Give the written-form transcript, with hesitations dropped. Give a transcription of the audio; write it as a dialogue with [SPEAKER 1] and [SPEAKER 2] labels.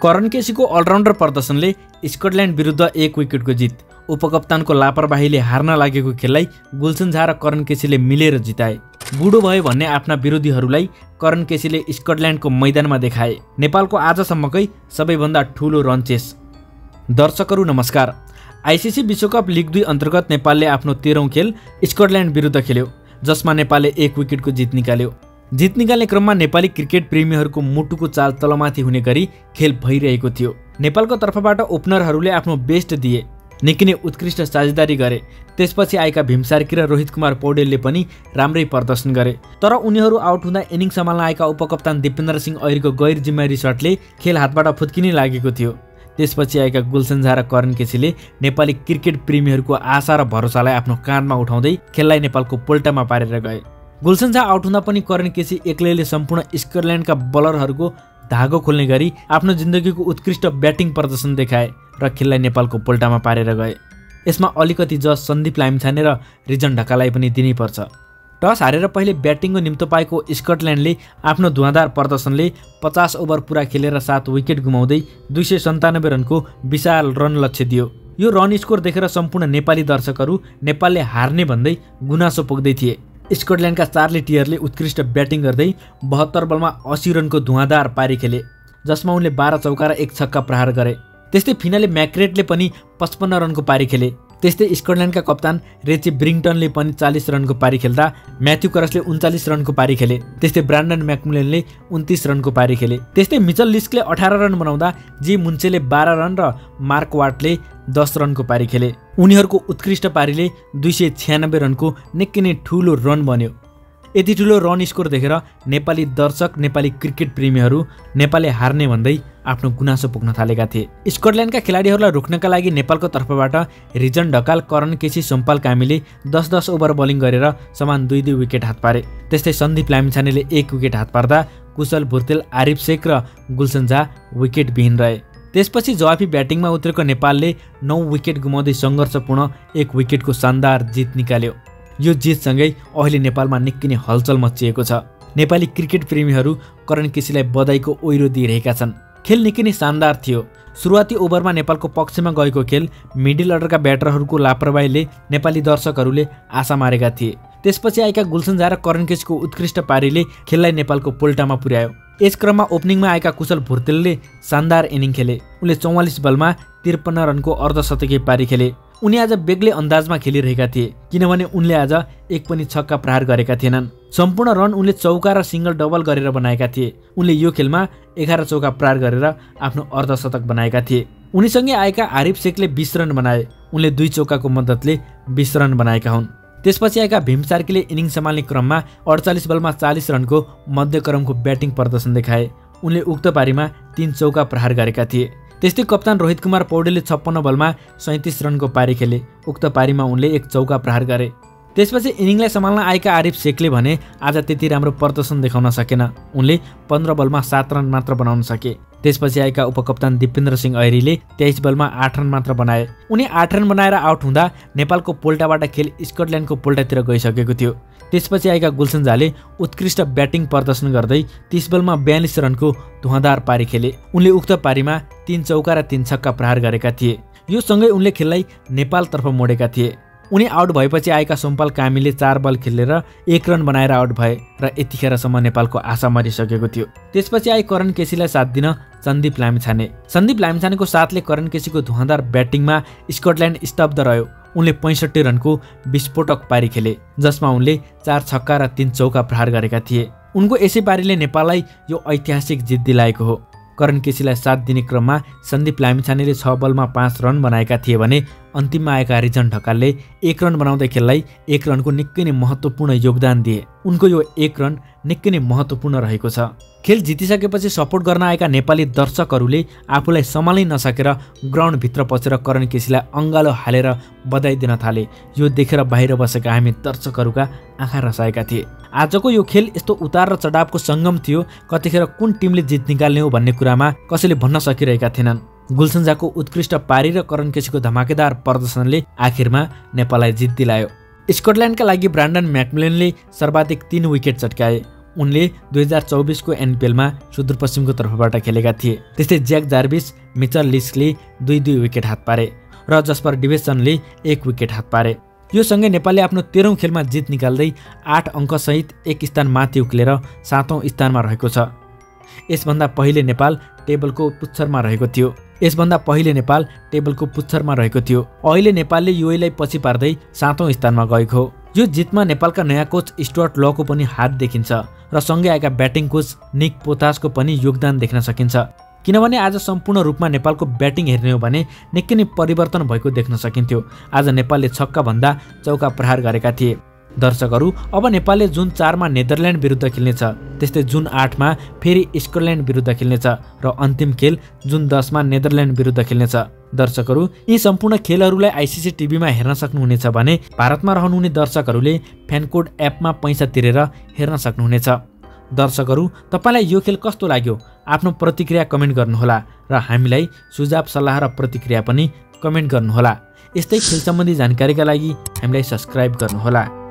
[SPEAKER 1] Karan केसीको all-rounder प्रदर्शनले Scotland विरुद्ध 1 विकेटको जित। उपकप्तानको लापरवाहीले horn लागेको खेललाई गुलसन झा र करण केसीले मिलेर जिताए। बुढो भयो भन्ने आफ्ना विरोधीहरूलाई करण केसीले स्कटल्यान्डको मैदानमा देखाए। नेपालको आजसम्मकै सबैभन्दा ठूलो रन चेस। दर्शकहरू नमस्कार। आइसिसी विश्वकप लिग 2 अन्तर्गत नेपालले आफ्नो 13औं खेल स्कटल्यान्ड विरुद्ध खेल्यो, जसमा नेपालले 1 विकेटको जित निकाल्यो। जित निकाल्ने क्रममा नेपाली क्रिकेट प्रेमीहरूको मुटुको चाल तलमाथि हुने गरी खेल भइरहेको थियो। नेपालको तर्फबाट ओपनरहरूले आफ्नो बेस्ट दिए, निकै नै उत्कृष्ट साझेदारी गरे। त्यसपछि आएका भीम सार्की र रोहित कुमार पौडेलले पनि राम्रै प्रदर्शन गरे। तर उनीहरू आउट हुँदा इनिङ सम्हाल्न आएका उपकप्तान दिपेन्द्र सिंह ऐरीको गैर जिम्मेवारी सटले खेल हातबाट फुत्किनै लागेको थियो। त्यसपछि आएका गुलसन झा र करण केसीले नेपाली क्रिकेट प्रेमीहरूको आशा र भरोसालाई आफ्नो काँधमा उठाउँदै खेललाई नेपालको पोल्टामा पारेर गए। गुलसन झा आउट हुँदा पनि करण केसी एक्लैले सम्पूर्ण स्कटल्यान्डका बलरहरूको धागो खोल्ने गरी आफ्नो जिन्दगीको उत्कृष्ट ब्याटिङ प्रदर्शन देखाए र खेललाई नेपालको पोल्टामा पारेर गए। यसमा अलिकति जस सन्दीप लामिछाने र रिजन ढकालाई पनि दिनैपर्छ। टस हारेर पहिले ब्याटिङको निम्तो पाएको स्कटल्यान्डले आफ्नो धुवाँधार प्रदर्शनले 50 ओभर पुरा खेलेर 7 विकेट गुमाउँदै 297 रनको विशाल रन लक्ष्य दियो। यो रन स्कोर देखेर सम्पूर्ण नेपाली दर्शकहरू नेपालले हार्ने भन्दै गुनासो पोख्दै थिए। स्कटल्यान्डका चार्ली टियरले उत्कृष्ट ब्याटिङ गर्दै 72 बलमा 80 रनको धुवाँधार पारी खेले, जसमा उनले 12 चौका र 1 छक्का प्रहार गरे। त्यस्तै फिनाले म्याक्रेटले पनि 55 रनको पारी खेले। त्यस्तै स्कटल्यान्डका कप्तान रेची ब्रिङटनले पनि 40 रनको पारी खेल्दा म्याथ्यू करसले 39 रनको पारी खेले। त्यस्तै ब्रान्डन म्याकमुलेनले 29 रनको पारी खेले। त्यस्तै मिचल लिस्कले 18 रन बनाउँदा जी मुन्चेले 12 रन र मार्क वाटले 10 रनको पारी खेले। उनीहरूको उत्कृष्ट पारीले 296 रनको निकै नै ठूलो रन बन्यो। यति ठूलो रन स्कोर देखेर नेपाली दर्शक, नेपाली क्रिकेट प्रेमीहरू नेपालले हार्ने भन्दै आफ्नो गुनासो पोख्न थालेका थिए। स्कटल्यान्डका खेलाडीहरूलाई रोक्नका लागि नेपालको तर्फबाट रिजन ढकाल, करण केसी, सोमपाल कामीले 10-10 ओभर बोलिङ गरेर समान 2-2 विकेट हात पारे। त्यस्तै सन्दीप लामिछानेले 1 विकेट हात पार्दा कुशल भुर्तेल, आरिफ शेख र गुलसन झा विकेट विहीन रहे। त्यसपछि जवाफी ब्याटिङमा उत्रेको नेपालले 9 विकेट गुमाउँदै सङ्घर्षपूर्ण 1 विकेटको शानदार जित निकाल्यो। यो जितसँगै अहिले नेपालमा निकै नै हलचल मचिएको छ। नेपाली क्रिकेट प्रेमीहरू करण केसीलाई बधाईको ओइरो दिइरहेका छन्। खेल निकै नै शानदार थियो। सुरुवाती ओभरमा नेपालको पक्षमा गएको खेल मिडल अर्डरका ब्याटरहरूको लापरवाहीले नेपाली दर्शकहरूले आशा मारेका थिए। त्यसपछि आएका गुलसन झा र करण केसीको उत्कृष्ट पारीले खेललाई नेपालको पोल्टामा पुर्यायो। यस क्रममा ओपनिङमा आएका कुशल भुर्तेलले शानदार इनिङ खेले। उनले 44 बलमा 53 रनको अर्धशतकीय पारी खेले। उनी आज बेग्लै अन्दाजमा खेलिरहेका थिए, किनभने उनले आज एक पनि छक्का प्रहार गरेका थिएनन्। सम्पूर्ण रन उनले चौका र सिंगल डबल गरेर बनाएका थिए। उनले यो खेलमा 11 चौका प्रहार गरेर आफ्नो अर्धशतक बनाएका थिए। उनीसँगै आएका आरिफ शेखले 20 रन बनाए। उनले 2 चौकाको मद्दतले 20 रन बनाएका हुन्। त्यसपछि आएका भीम सार्कीले इनिङ सम्हाल्ने क्रममा 48 बलमा 40 रनको मध्यक्रमको ब्याटिङ प्रदर्शन देखाए। उनले उक्त पारीमा 3 चौका प्रहार गरेका थिए। त्यस्तै कप्तान रोहित कुमार पौडेलले 56 बलमा 37 रनको पारी खेले। उक्त पारीमा उनले 1 चौका प्रहार गरे। त्यसपछि इनिङलाई सम्हाल्न आएका आरिफ शेखले भने आज त्यति राम्रो प्रदर्शन देखाउन सकेन। उनले 15 बलमा 7 रन मात्र बनाउन सके। त्यसपछि आएका उपकप्तान दिपेन्द्र सिंह ऐरीले 23 बलमा 8 रन मात्र बनाए। उनी 8 रन बनाएर आउट हुँदा नेपालको पोल्टाबाट खेल स्कटल्यान्डको पोल्टातिर गइसकेको थियो। त्यसपछि आएका गुलसन झाले उत्कृष्ट ब्याटिङ प्रदर्शन गर्दै 30 बलमा 42 रनको धुवाँधार पारी खेले। उनले उक्त पारीमा 3 चौका र 3 छक्का प्रहार गरेका थिए। यो सँगै उनले खेललाई नेपालतर्फ मोडेका थिए। उनी आउट भएपछि आएका सोमपाल कामीले 4 बल खेलेर 1 रन बनाएर आउट भए र यतिखेरसम्म नेपालको आशा मरिसकेको थियो। त्यसपछि आए करण केसीलाई साथ दिन सन्दीप लामिछाने। सन्दीप लामिछानेको साथले करण केसीको धुवाँधार ब्याटिङमा स्कटल्यान्ड स्तब्ध रह्यो। उनले 65 रनको विस्फोटक पारी खेले, जसमा उनले 4 छक्का र 3 चौका प्रहार गरेका थिए। उनको यसै पारीले नेपाललाई यो ऐतिहासिक जित दिलाएको हो। करण केसीलाई साथ दिने क्रममा सन्दीप लामिछानेले 6 बलमा 5 रन बनाएका थिए भने अन्तिममा आएका रिजन ढकालले 1 रन बनाउँदै खेललाई 1 रनको निकै नै महत्त्वपूर्ण योगदान दिए। उनको यो 1 रन निकै नै महत्त्वपूर्ण रहेको छ। खेल जितिसकेपछि सपोर्ट गर्न आएका नेपाली दर्शकहरूले आफूलाई सम्हाल्नै नसकेर ग्राउन्डभित्र पसेर करण केसीलाई अङ्गालो हालेर बधाई दिन थाले। यो देखेर बाहिर बसेका हामी दर्शकहरूका आँखा रसाएका थिए। आजको यो खेल यस्तो उतार र चढावको सङ्गम थियो, कतिखेर कुन टिमले जित निकाल्ने हो भन्ने कुरामा कसैले भन्न सकिरहेका थिएनन्। गुलसन झाको उत्कृष्ट पारी र करण केसीको धमाकेदार प्रदर्शनले आखिरमा नेपाललाई जित दिलायो। स्कटल्यान्डका लागि ब्रान्डन म्याकमुलेनले सर्वाधिक 3 विकेट चटकाए। उनले 2024 को एनपिएलमा सुदूरपश्चिमको तर्फबाट खेलेका थिए। त्यस्तै ज्याक जार्भिस, मिचल लिस्कले 2-2 विकेट हात पारे र जस्पर डिवेसनले 1 विकेट हात पारे। यो सँगै नेपालले आफ्नो 13औं खेलमा जित निकाल्दै 8 अङ्कसहित 1 स्थान माथि उक्लेर 7औं स्थानमा रहेको छ। यसभन्दा पहिले नेपाल टेबलको पुच्छरमा रहेको थियो। अहिले नेपालले युएलाई पछि पार्दै 7औं स्थानमा गएको हो। यो जितमा नेपालका नयाँ कोच स्टुअर्ट लको पनि हात देखिन्छ र सँगै आएका ब्याटिङ कोच निक पोथासको पनि योगदान देख्न सकिन्छ। किनभने आज सम्पूर्ण रूपमा नेपालको ब्याटिङ हेर्ने हो भने निकै नै परिवर्तन भएको देख्न सकिन्थ्यो। आज नेपालले छक्का भन्दा चौका प्रहार गरेका थिए। दर्शकहरू, अब नेपालले जुन 4 मा नेदरल्यान्ड विरुद्ध खेल्नेछ, त्यस्तै जुन 8 मा फेरि स्कटल्यान्ड विरुद्ध खेल्नेछ र अन्तिम खेल जुन 10 मा नेदरल्यान्ड विरुद्ध खेल्नेछ। दर्शकहरू, यी सम्पूर्ण खेलहरूलाई आइसिसी टिभीमा हेर्न सक्नुहुनेछ भने भारतमा रहनुहुने दर्शकहरूले फ्यानकोड एपमा पैसा तिरेर हेर्न सक्नुहुनेछ। दर्शकहरू, तपाईलाई यो खेल कस्तो लाग्यो? आफ्नो प्रतिक्रिया कमेन्ट गर्नुहोला र हामीलाई सुझाव सल्लाह र प्रतिक्रिया पनि कमेन्ट गर्नुहोला। यस्तै खेल सम्बन्धी जानकारीका लागि हामीलाई सब्स्क्राइब गर्नुहोला।